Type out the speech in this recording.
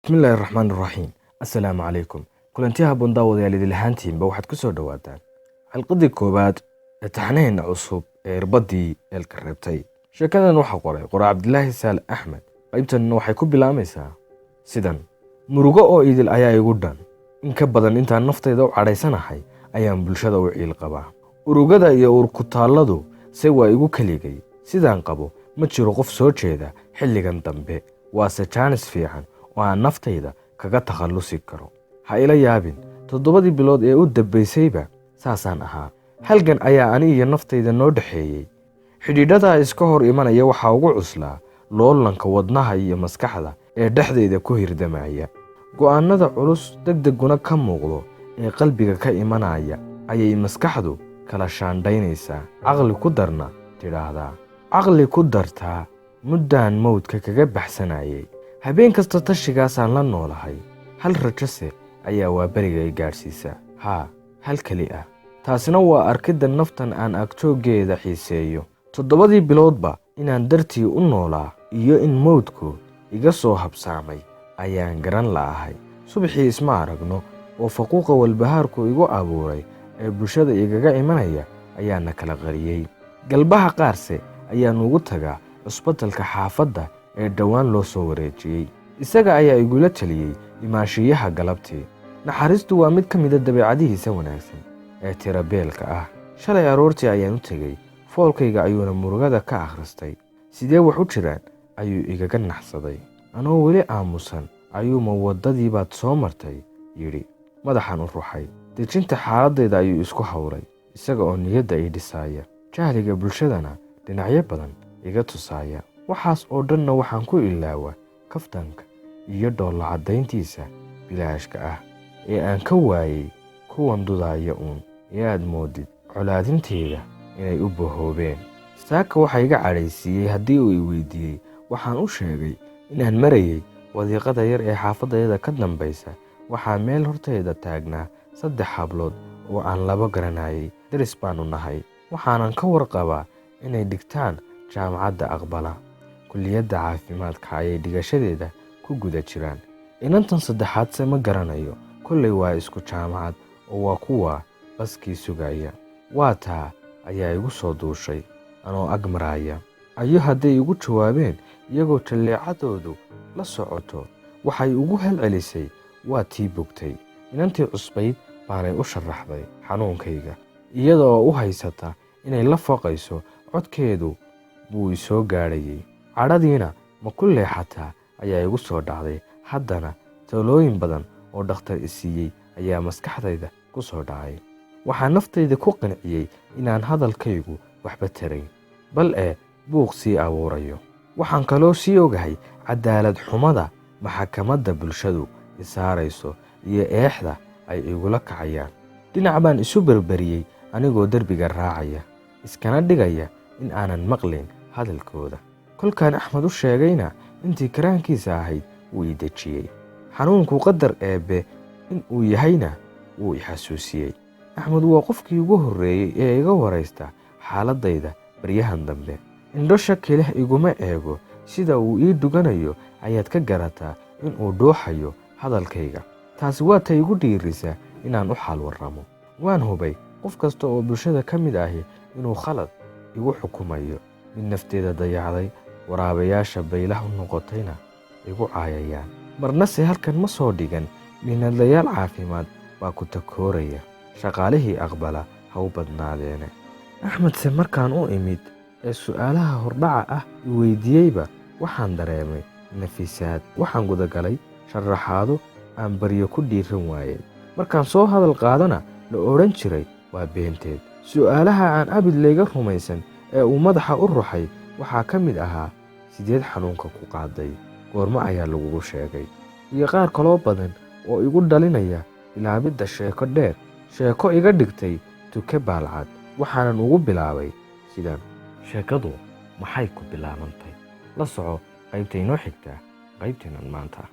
Bismillahi raxmaan raxiim. Assalaamu calaykum. Kulanti habboon, daawadayaal idil ahaantiinba. Waxaad ku soo dhowaataan xalqadii koowaad ee taxnaheena cusub ee Irbaddii Eelka Reebtay. Sheekadan waxaa qoray qora Cabdilaahi Saale Axmed. Qaybtanna waxay ku bilaamaysaa sidan: Murugo oo idil ayaa igu dhan. In ka badan intaan naftayda u cadhaysanahay ayaan bulshada u ciil qabaa. Urugada iyo urkutaalladu se waa igu keligay. Sidaan qabo, ma jiro qof soo jeeda xilligan dambe, waase jaanis fiican oo aan naftayda kaga takhallusi karo. Ha ila yaabin, 7dii bilood ee u dambaysayba saasaan ahaa. Halgan ayaa ani iyo naftayda noo dhexeeyey. Xidhiidhadaa iska hor imanaya waxaa ugu cuslaa loolanka wadnaha iyo maskaxda ee dhexdayda ku hirdamaya. Go'aannada culus, degdeguna ka muuqdo ee qalbiga ka imanaya ayay maskaxdu kala shaandhaynaysaa, "Caqli ku darna," tidhaahdaa. Caqli ku dartaa muddaan mawdka kaga baxsanayay. Habeen kasta tashigaasaan la noolahay. Hal rajose ayaa waa berigay gaadhsiisa, haa, hal keli ah. Taasina waa arkidda naftan aan agjooggeeda xiiseeyo. 7dii biloodba inaan dartii u noolaa iyo in mawdku iga soo habsaamay ayaan garan la'ahay. Subaxii isma aragno oo faquuqa walbahaarku igu abuuray ee bulshada igaga imanaya ayaana kala qariyey. Galbaha qaarse ayaan ugu tagaa cusbatalka xaafadda ee dhowaan loo soo wareejiyey. Isaga ayaa igula teliyey imaanshiyaha galabtii. Naxariistu waa mid ka mida dabeecadihiisa wanaagsan ee tirabeelka ah. Shalay aroortii ayaan u tegey. Foolkayga ayuuna murugada ka akhristay. "Sidee wax u jiraan?" ayuu igaga naxsaday. Anoo weli aamusan ayuu "Ma waddadii baad soo martay?" yidhi. Madaxaan u ruxay. Dejinta xaaladdayda ayuu isku howlay, isaga oo niyadda ii dhisaaya, jahliga bulshadana dhinacyo badan iga tusaaya. Waxaas oo dhanna waxaan ku ilaawaa kaftanka iyo dhoolla caddayntiisa bilaashka ah ee aan ka waayey kuwan dudaaya uun ee aad moodid colaadinteeda inay u bahoobeen. Saaka waxaa iga cadhaysiiyey haddii uu i weydiiyey, waxaan u sheegay inaan marayay wadiiqada yar ee xaafaddayada ka dambaysa. Waxaa meel hortayda taagnaa saddex hablood oo aan laba garanayay. Deris baannu nahay, waxaanan ka warqabaa inay dhigtaan Jaamacadda Aqbala. Kulliyadda caafimaadka ayay dhigashadeeda ku guda jiraan. Inantan saddexaadse ma garanayo. Kollay waa isku jaamacad oo waa kuwa baskii sugaya. Waa taa ayaa igu soo duushay anoo ag maraaya. Ayo hadday igu jawaabeen iyagoo jalleecadoodu la socoto, waxay ugu halcelisay, "Waa tii bogtay." Inantii cusbayd baanay u sharaxday xanuunkayga, iyada oo u haysata inay la fooqayso. Codkeedu buu isoo gaadhayey. Cadhadiina ma ku leexataa ayaa igu soo dhacday. Haddana talooyin badan oo dhakhtar i siiyey ayaa maskaxdayda ku soo dhacay. Waxaa naftayda ku qanciyey inaan hadalkaygu waxba tarayn, bal ee buuq sii abuurayo. Waxaan kaloo sii ogahay cadaalad xumada maxakamadda bulshadu isaarayso iyo eexda ay igula kacayaan. Dhinac baan isu berberiyey anigoo derbiga raacaya, iskana dhigaya in aanan maqlayn hadalkooda. Kolkaan Axmed u sheegayna, intii karaankiisa ahayd wuu ii dejiyey. Xanuunku qadar Eebbe in uu yahayna wuu i xasuusiyey. Axmed waa qofkii ugu horreeyey ee iga waraysta xaaladdayda baryahan dambe. Indho shaki leh iguma eego. Sida uu ii dhuganayo ayaad ka garataa in uu dhuuxayo hadalkayga. Taasi waa ta igu dhiirisa inaan u xaal warramo. Waan hubay qof kasta oo bulshada ka mid ahi inuu khalad igu xukumayo, mid nafteeda dayacday, waraabayaasha baylah u noqotayna igu caayayaan. Marnase halkan ma soo dhigan mihnadlayaal caafimaad baa ku takooraya, shaqaalihii Aqbala ha u badnaadeene. Axmedse markaan u imid ee su'aalaha hordhaca ah i weydiiyeyba, waxaan dareemay nafisaad. Waxaan gudagalay sharaxaado aan baryo ku dhiiran waayey, markaan soo hadal qaadana la odhan jiray waa beenteed. Su'aalaha aan abid layga rumaysan ee uu madaxa u ruxay waxaa ka mid ahaa: "Sideed xanuunka ku qaaday? Goormo ayaa lagugu sheegay?" iyo qaar kaloo badan oo igu dhalinaya bilaabidda sheeko dheer, sheeko iga dhigtay tuke baalcad. Waxaanan ugu bilaabay sidan. Sheekadu maxay ku bilaabantay? La soco qaybta inoo xigta qaybteennan maanta.